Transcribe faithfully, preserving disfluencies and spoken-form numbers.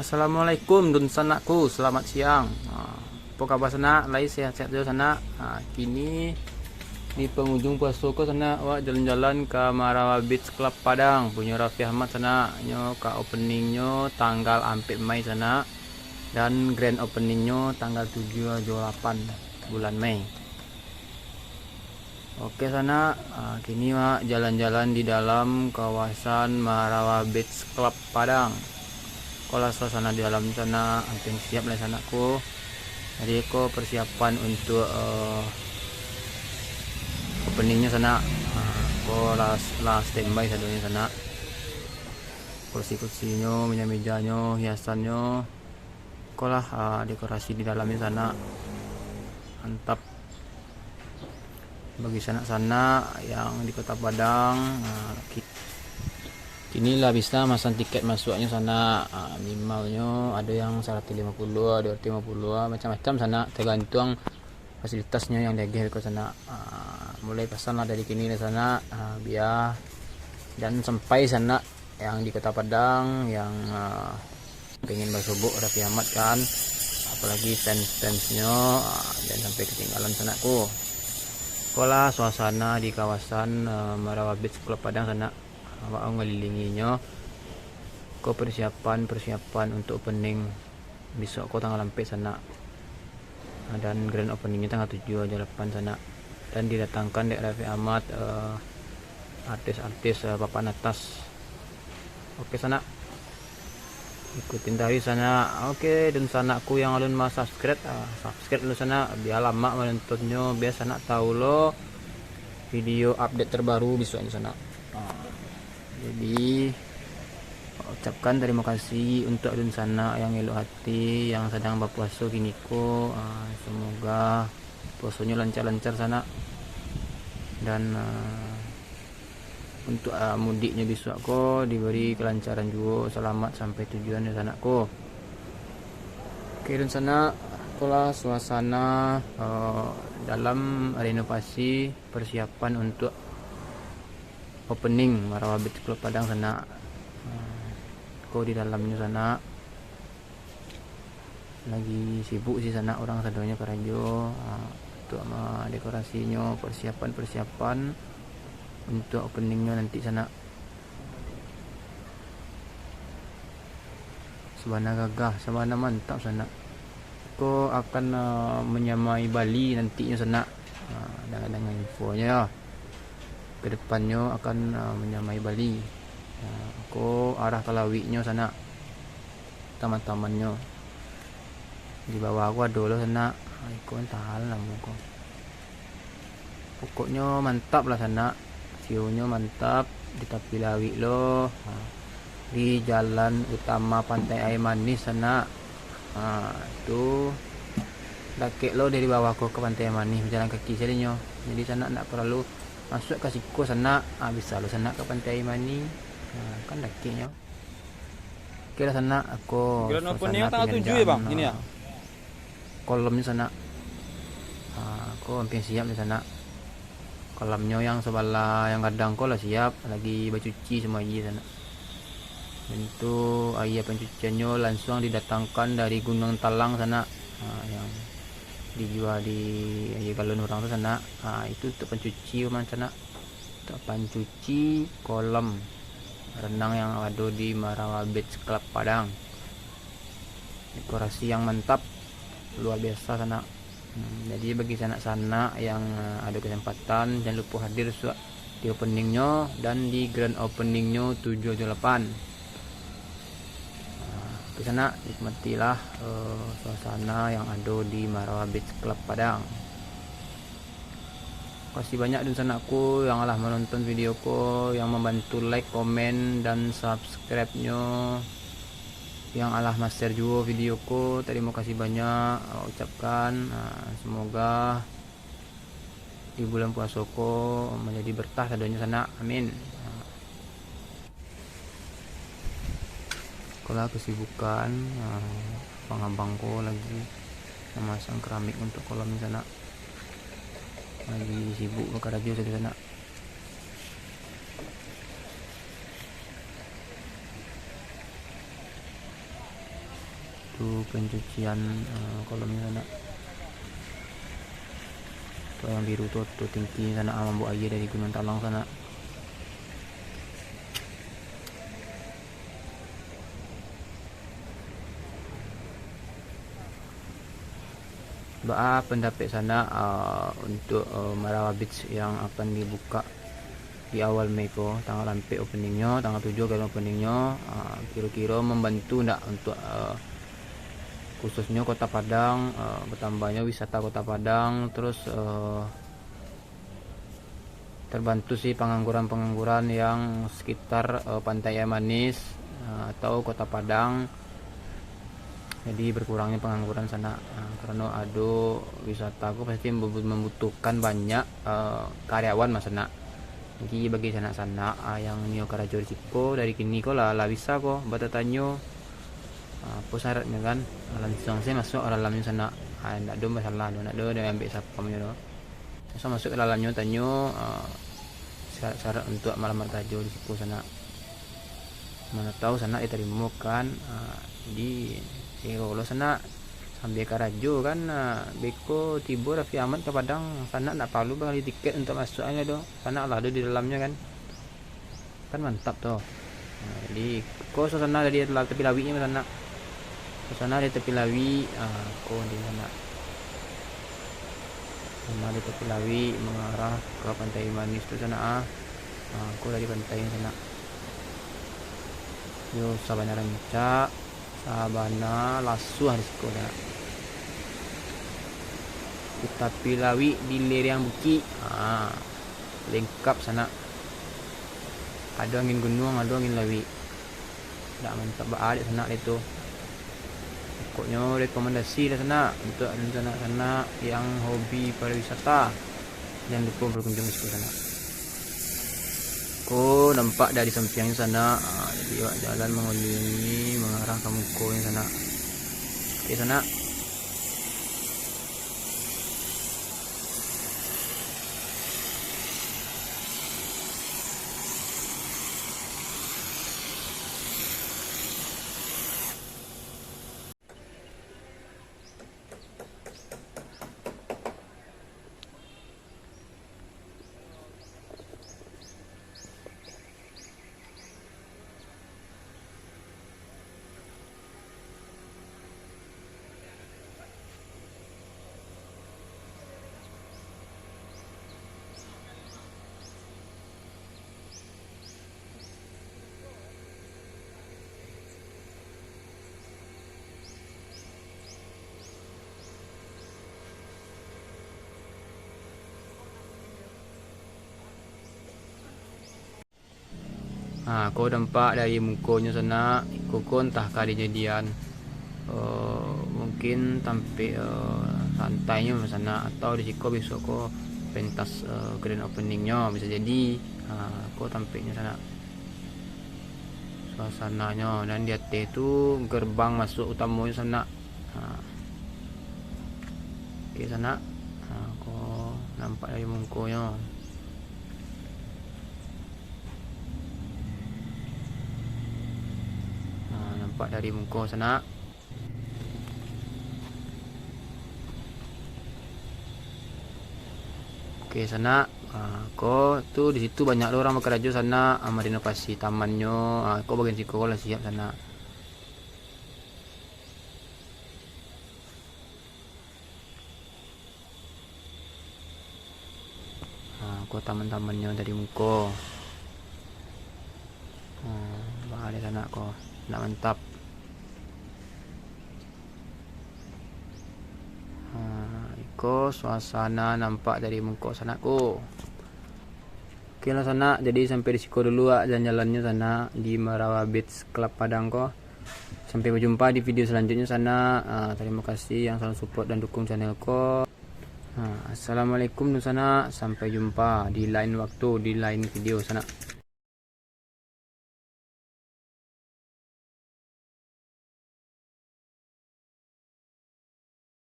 Assalamualaikum dunsanakku, selamat siang. Ha, apo kaba sanak? Lai sehat-sehat juo sanak? Ha, kini di pangujung puaso ko sanak, awak jalan-jalan ka Marawa Beach Club Padang, punyo Raffi Ahmad sanak. Nyo ka openingnyo tanggal ampek Mei sanak, dan grand openingnyo tanggal tujuah jo lapan bulan Mei. Oke sanak, ah, kini wak jalan-jalan di dalam kawasan Marawa Beach Club Padang. Ko lah suasana di dalam sanak, ampia siap lah sanakku. Jadi ko persiapan untuk, eh, openingnyo sanak. Ah, ko lah, lah standby sadonyo sanak. Kursi-kursinyo, meja-mejanyo, hiasannyo. Ko lah, ah, dekorasi di dalamnyo sanak. Mantap. Bagi sanak-sanak yang di Kota Padang, ah, ki-, kini lah bisa masang tiket masuaknyo sanak. Ah, minimalnyo ado yang saratuih limo puluah, duo ratuih limo puluah, macam-macam sanak, tergantung fasilitasnyo yang diagiah ko sanak. Ah, mulai pasan lah dari kini lah sanak, ah, bia dan sampai sanak yang di Kota Padang yang, ah, pengen basobok Raffi Ahmad kan, apalagi fans-fansnyo, ah, jangan sampai ketinggalan sanakku. Ko lah suasana di kawasan, ah, Marawa Beach Club Padang sanak, awak ngelilinginyo. Ko persiapan-persiapan untuk opening bisuak ko tanggal ampek sanak. Ah, dan grand openingnyo tanggal tujuah jo lapan sanak. Dan didatangkan dek Raffi Ahmad, eh, artis-artis, eh, papan atas. Oke sanak. Ikutin taruih sanak. Oke, dunsanakku yang alun ma subscribe, ah, subscribe dulu sanak. Bia lamak manontonnyo, bia sanak tahu lo video update terbaru bisuaknyo sanak. Ah. Jadi, ucapkan tarimo kasih untuak dunsanak yang elok hati, yang sadang bapuaso kiniko. Ah, semoga puasonyo lancar-lancar sanak. Dan, ah, untuak, ah, mudiknyo bisuak ko diberi kelancaran juo, salamat sampai tujuan dunsanak ko. Oke, dunsanak, ko lah suasana, eh, dalam renovasi, persiapan untuak opening Marawa Beach Club Padang sanak. Ah, ko di dalamnyo sanak. Lagi sibuk sih sanak, urang sadonyo karajo, ah, untuak ma-, dekorasinyo, persiapan-persiapan untuak openingnyo nanti sanak. Sabana gagah, sabana mantap sanak. Ko akan, ah, manyamai Bali nantinyo sanak. Ah, dangan-dangan infonyo yo. Kedepannyo akan, ah, manyamai Bali. Ah, ko arah ka lauiknyo sanak. Taman-tamannyo. Di bawah ko ado lo sanak. Ah, iko antah lah namo ko. Pokoknyo mantap lah sanak. View-nyo mantap di tapi lauik lo. Ha. Di jalan utama Pantai Air Manis sanak. Ha, tu dakek lo dari bawah ko ka Pantai Air Manis, bajalan kaki sadonyo. Jadi sanak ndak paralu masuak ka siko sanak. Ha, bisa lo sanak ka Pantai Air Manis. Ha, kan dakeknyo. Oke lah sanak, ako Grand opening suasana tanggal tujuh ya, Bang? Ini ya? Kolamnyo sanak. Ha, ako hampir siap di sanak. Kolamnyo yang sabalah yang gadang ko lah siap, lagi bacuci samo aia sanak. Dan tu aia pancuciannyo lansuang didatangkan dari Gunuang Talang sanak. Ha, yang dijua di aia galon urang tu sanak. Ha, itu untuk pancuci rumah sanak. Untuk pancuci kolam renang yang ado di Marawa Beach Club Padang. Dekorasi yang mantap, luar biasa sanak. Hmm, jadi bagi sanak-sanak yang, eh, ado kesempatan, jangan lupo hadir suak di openingnyo dan di grand openingnyo tujuah jo lapan. Nah, oke sanak, nikmatilah, eh, suasana yang ado di Marawa Beach Club Padang. Makasih banyak dunsanakku yang alah manonton video ko, yang mambantu like, komen, dan subscribe-nyo, yang alah ma-share juo video ko. Tarimo kasih banyak, ah, ucapkan. Ah, semoga di bulan puaso ko manjadi berkah sadonyo sanak. Amin. Ah. Ko lah kesibukan, ah, abang-abang ko lagi mamasang keramik untuk kolam di sanak. Lagi sibuk bakarajo di sanak. Tu pencucian, eh, kolamnyo sanak. Tu yang biru tu, tu tingki sanak, ah, mambuek aia dari Gunuang Talang sanak. Baa pandapek sanak, ah, untuak, eh, Marawa Beach yang akan dibuka di awal Mei ko, tanggal ampek openingnyo, tanggal tujuh grand openingnyo, ah, kiro-kiro mambantu ndak untuak, eh, khususnyo Kota Padang, eh, batambahnyo wisata Kota Padang, terus, eh, terbantu sih pangangguran-pangangguran yang sekitar, eh, Pantai Air Manis, eh, atau Kota Padang. Jadi berkurangnyo pangangguran sanak, eh, karano ado wisata ko pasti membu-, membutuhkan banyak, eh, karyawan mah sanak. Jadi bagi sanak-sanak, ah, yang nio karajo di siko, dari kini ko lah, lah bisa ko batatanyo, ah, apo syaratnyo kan. Ah, lansuang se masuak ka dalamnyo sanak. Ah, ndak ado masalah doh, ndak ado, ado ambek siapo nyo doh. Lansuang masuak ka dalamnyo, tanyo, ah, syarat-syarat untuak malamar karajo di siko sanak. Mana tau sanak ditarimo kan, ah, jadi sero lo sanak, sambia karajo kan, ah, beko tibo Raffi Ahmad ka Padang, sanak ndak paralu babali tiket untuak masuak lai doh, sanak lah ado di dalamnyo kan, kan mantap tu. Nah, jadi ko suasana dari la-, tapi lawiknyo sanak, suasana dari tapi lawik, ah, ko di sanak. Sanak dari tapi lawik mangarah ka Pantai Manis tu sanak, ah. Ah, ko dari pantai sanak. Yo, sabana rancak, sabana lasuah di siko sanak. Di tapi lawik, di lereng bukik. Ah, lengkap sanak. Ado angin gunuang, ado angin lawik. Dak mantap baa dek sanak lai tu. Pokoknyo rekomendasi lah sanak untuak sanak-sanak yang hobi pariwisata. Jan lupo berkunjung di siko sanak. Ko nampak dari sampiangnyo sanak, ah, jadi awak jalan mangelilingi, mangarah ka mukonyo sanak. Oke sanak. Ha, ko dampak dari mukonyo sanak, iko ko antah ka dijadian, eh, mungkin tampek, eh, santainyo sanak, atau di siko besok ko pentas, eh, grand openingnyo, bisa jadi. Ha, ko tampeknyo sanak. Suasananyo, dan di ateh tu gerbang masuk utamonyo sanak. Ha. Oke, sanak. Ha, ko nampak dari mukonyo. Ha, nampak dari muko sanak. Oke, sanak. Ha, ko tu di situ banyak lo urang bakarajo sanak, ha, marenovasi tamannyo. Ha, ko bagian siko ko lah siap sanak. Ha, ko taman-tamannyo dari muko. Ha, baa dek sanak ko. Nak mantap. Ha, iko suasana nampak dari muko sanak ko. Oke lah sanak, jadi sampai di siko dulu wak jalan-jalannyo sanak di Marawa Beach Club Padang ko. Sampai bajumpa di video salanjutnyo sanak. Ah, tarimo kasih yang salalu support dan dukung channel ko. Ah, assalamualaikum dunsanak, sampai jumpa di lain waktu, di lain video sanak.